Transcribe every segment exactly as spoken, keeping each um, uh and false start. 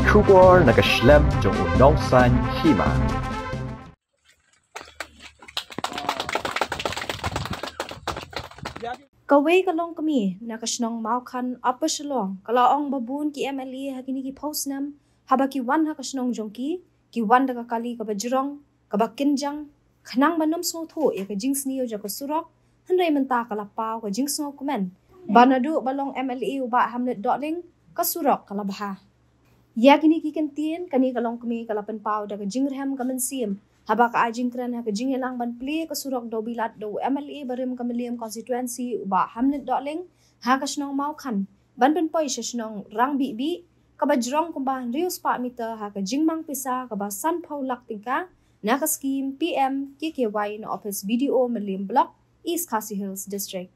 Khubor na ka shlem jong u nongsan hima. Kawei ka longkmie na ka shnong Mawkhan, Upper Shillong, ka la ong ba bun ki M L A ha kine ki phew snem, haba ki wan ha ka shnong jong ki, ki wan da ka kali kaba jrong, kaba kynjang, khnang ban ym sngewthuh ïa ka jingsniew jong ka surok, hynrei mynta ka la paw ka jingsngewkmen ba naduh ba long M L A u Bah Hamlet Dohling, ka surok ka la bha. Ïa kine ki kyntien, kane ka longkmie ka la pynpaw da ka jingrhem ka mynsiem haba ka ai jingkren ha ka jingïalang ban plie ka surok dewbilat da u M L A barim ka Mylliem constituency u Bah Hamlet Dohling ha ka shnong Mawkhan ban pynpoi sha shnong Rangbihbih, kaba jrong kumba hynriew spah meter ha ka jingmang pisa kaba sanphew lak tyngka na ka skhim P M K K Y na ophis B D O Mylliem Block, East Khasi Hills District.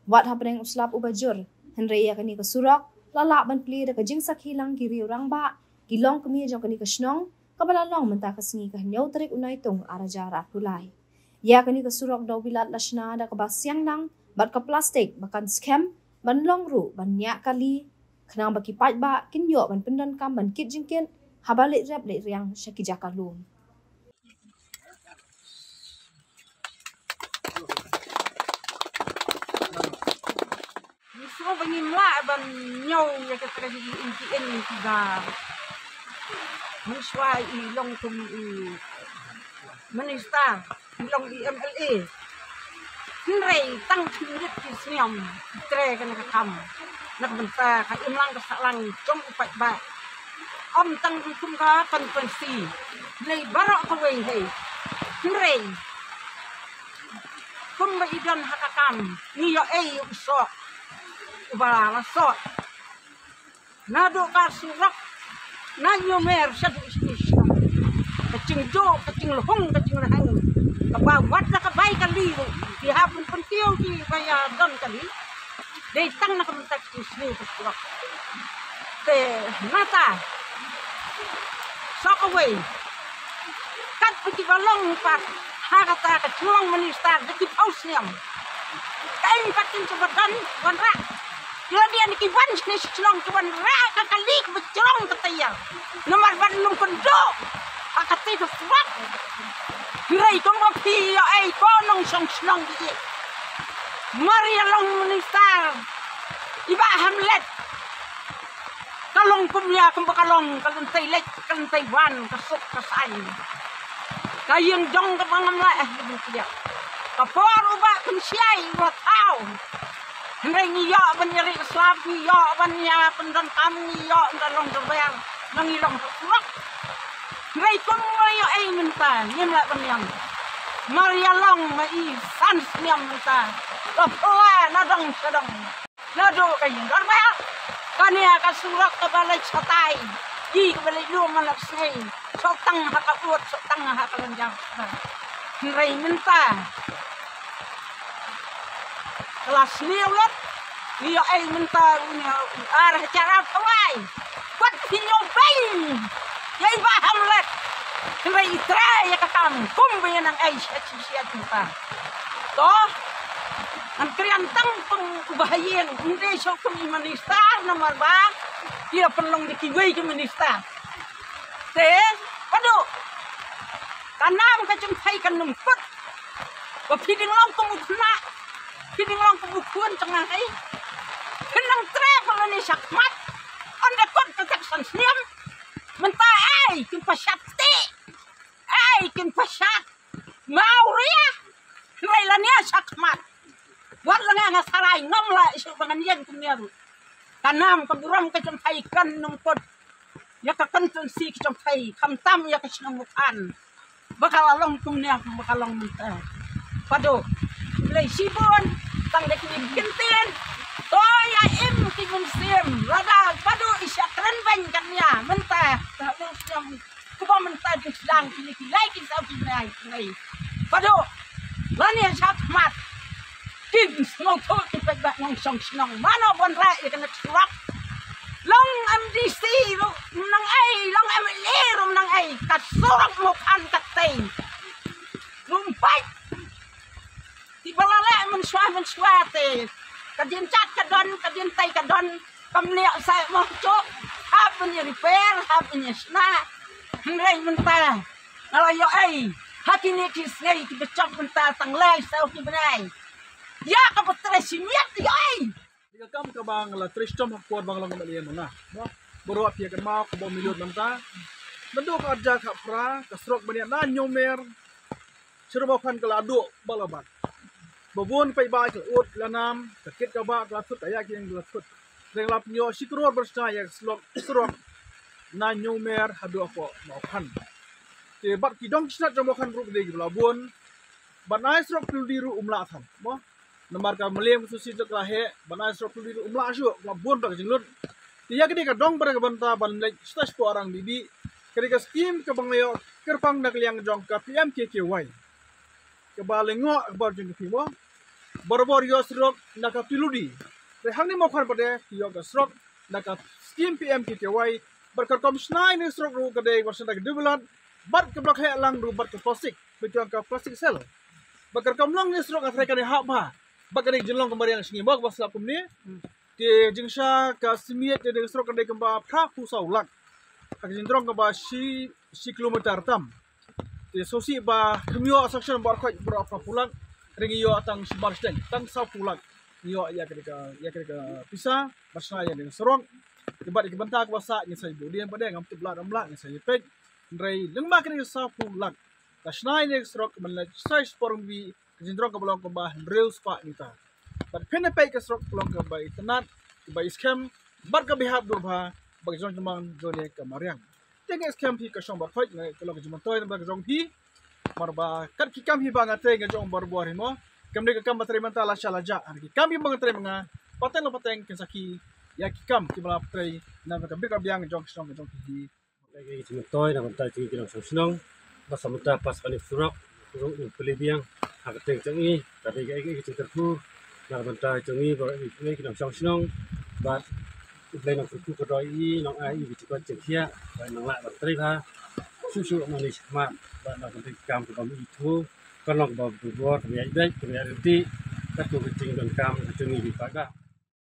Wat hapdeng u slap uba jur, hynrei ïa kane ka surok la lah ban plie da ka jingsakhi lang ki riew rangbah, ki longkmie jong kane ka shnong, kaba la long mynta ka sngi ka hynñiew tarik u Naitung ar hajar arphew lai. Ïa kane ka surok dewbilat la shna da kaba siang lang bad ka plastik ba kan skhem ban long ruh ban ñiah kali, khnang ba ki paidbah kin ïoh ban pyndonkam ban kit jingkit haba leit rep leit riang sha ki jaka lum. Ngi sngew ba ngim lah ban ñiew ïa kata ka jingim ki in ki da. Mynshuwa i long kum i minister, i long i M L A. Hynrei tang khyndiat ki snem i trei kane ka kam na ka bynta ka imlang ka sahlang jong u paidbah. Ym tang kum ka constituency, hynrei baroh kawei hi. Hynrei kumba i don ha ka kam, ngi ïoh ei u soh uba la soh. Naduh ka surok na Ñiewmer shaduh shisha, ka jingjuh, ka jinglhung, ka jinglhang, kaba wat la ka bai kali ruh, ki hap ban pyntiew ki ba ïa don kali. Dei tang na ka bynta ka jingsniew ka surok. Te nangta, sa kawei, katba ki ba long pat ha kata ka jinglong minister da ki phew snem, ka ïing ka tin kaba don wanrah. Ki la dei na ki wan shane sha shnong ki wanrah ka kali kaba jrong ka taïew. Namar ban lum kynduh ha kata ka surok. Hynrei kumba phi ïoh ei ko nongshong shnong ki, mar ïa long minister i Bah Hamlet, ka long kum ïa kumba ka long ka lynti leit ka lynti wan, ka suk ka saiñ, ka ïing jong ka ba ngam lah eh. Ka por u Bah Pynshai u la thaw. Hynrei ngi ïoh ban ïa ri slap, ngi ïoh ban ïa pyndonkam, ngi ïoh ban long dorbar, nang ngi long ha surok. Hynrei kumba ïoh ei mynta ngim lah ban ïam. Mar ïa long ma i san snem mynta, la pla na dong sha dong. Naduh ka ïing dorbar, kane ka surok kaba leit shatai, i kaba leit lum man la sngi, soh tang ha ka ut, soh tang ha ka lynjang. Hynrei mynta ka la sniew lut, ngi ïoh ei mynta une u ar hajar arphew lai. Wat phi ñiew beiñ ïa i Bah Hamlet. Hynrei i trei ïa ka kam kumba ïa nang ei sha shisha mynta. To, ngan kren tang kum u Bah Haïing, ym dei shuh kum i minister namar ba ki la pynlong da kiwei ki minister. Te, padu, ka nam ka jingphai kan nym kut. Ba phi dang long kum u khynnah, phi dang long kum u khun jong nga hi. Phin nang trei ba lane shakhmat. Ynda kut ka tek san snem. Mynta ei kin pashad ti. Ei kin pashad. Mawria. Hynrei lane shakhmat. Wat la nga nga sarai ngam lah shuh ba ngan ïeng kumne ruh. Ka nam ka burom ka jong phi kan nym kut ïa ka constituency ka jong phi, khamtam ïa ka shnong Mawkhan. Ba ka la long kumne, ba ka long mynta. Padu, Blei shibun, tang da kine ki kyntien. To ïa im ki mynsiem, lada padu i shah kren beiñ kan ïa mynta. Ka long shnong. Kumba mynta dang sdang kine ki lai ki saw ki lai ki lai. Padu, lane shakhmat. Kin sngewthuh ki paidbah nongshong shnong mano ban rah ïa kane ka surok. Long M D C ruh ym nang ei, long M L A ruh ym nang ei, ka surok Mawkhan ka tei. Ruh ym pait. Kiba la leh mynshuwa mynshuwa te. Ka jingchat ka don, ka jingtei ka don. Kam leh sa mo cho. Hap ban Repair hap ïa shna. Hynrei mynta nga la ïoh ei ha kine ki sngi kiba jop mynta tang lai saw ki bnai. Ïa kaba trei simiat ïoh ei. Ïa ka kam kaba nga la trei shitom ha por ba nga long ka M L A mynta. Baroh phi ïa kynmaw ka bym ïoh mynta. Naduh ka arja ka phra ka surok ban ïa na Ñiewmer. Sha Mawkhan ka la duh ba la bat. Ba bun paidbah ki la ud ki la nam, ka kit ka bah ka la thut, ka ïa ki ïeng ka la thut. Hynrei la pynïoh shi klur bar sha ïa ka surok, surok na Ñiewmer haduh hapoh Mawkhan. Te bad ki dong ki snat jong Mawkhan ruh ki dei kiba la bun. Ban ai surok P W D ruh um lah than, mo. Namar ka Mylliem Constituency ka la heh, ban ai surok P W D ruh um lah shuh, ka la bun bha ka jinglut. Te ïa ka dei ka dong bad ka bynta ban leit shatai shapoh Rang Bibi. Ka dei ka skim kaba nga ïoh kyrpang na ka liang jong ka P M K K Y. Kaba lyngngoh kaba jong ka phi, mo. Barabor ïoh surok na ka P W D. Te hangne Mawkhan pat de ïoh ka surok na ka skim P M K K Y. Bad ka rukom shna ïa kane ka surok ruh ka dei ba shna da ka dewbilat bad kaba la heh lang ruh bad ka plastik, ba ïoh ka plastic cell. Bad ka rukom long ïa kane ka surok nga tharai ka dei hap bha. Bad ka dei ka jinglong kaba mariang sha ngi, mo, kaba slap kumne. Te jingshna ka simiat ïa kane ka surok ka dei kumba phra phew saw lak. Ha ka jingdrong kaba shi, shi kilometer tam. Te sngewsih ba kim ïoh sanction baroh khoit baroh phra phew lak. Hynrei ngi ïoh tang shi bar shiteng, tang saw phew lak. Ngi ïoh ïa kane ka, ïa kane ka pisa ban shna ïa kane ka surok. Te bad ïa ka bynta kaba sah ngin sa ïa buh dien pat de, ngam tip lah ne ym lah, ngin sa ïa peit. Hynrei lyngba kane ka saw phew lak, ka shna ïa kane ka surok kaba leit shatai shapoh Rang Bibi, ka jingdrong kaba long kumba hynriew spah mita. Bad phin ïa peit ka surok ka long kaba itynnad, kaba iskhem, bad kaba hap dur bha bad ka jingtymmen jong kane ka mariang. Te nga skhem phi ka shong baroh khoit, nga ka long ka jingmyntoi namar ka jong phi. Namar ba kat ki kam hi ba nga trei nga jong barabor hi, mo. Kam dei ka kam ba trei mynta la sha la jah. Ki kam hi ba nga trei ma nga pateng la pateng kin sakhi ïa ki kam kiba la trei na ka bit ka biang jong ka shnong ka jong phi hi. Ka jingmyntoi na ka bynta jong ngi ki nongshong shnong. Ba sa mynta pas kane ka surok ruh ngi plie biang ha ka kyrteng jong i, ka dei ka jingkyrkhu na ka bynta jong ngi baroh ki nongshong shnong. Bad U Blei nongkyrkhu ka dei i, nong ai i ki jingkoit jingkhiah, ba nang lah ban trei bha shuh shuh, nang ïa shah khmat bad nang ban trei ki kam kaba mih ithuh, kan long kaba bor, kaba ïaid beit, kaba ïaid ryntih. Katto ka jingdonkam ka jong ngi ki paidbah.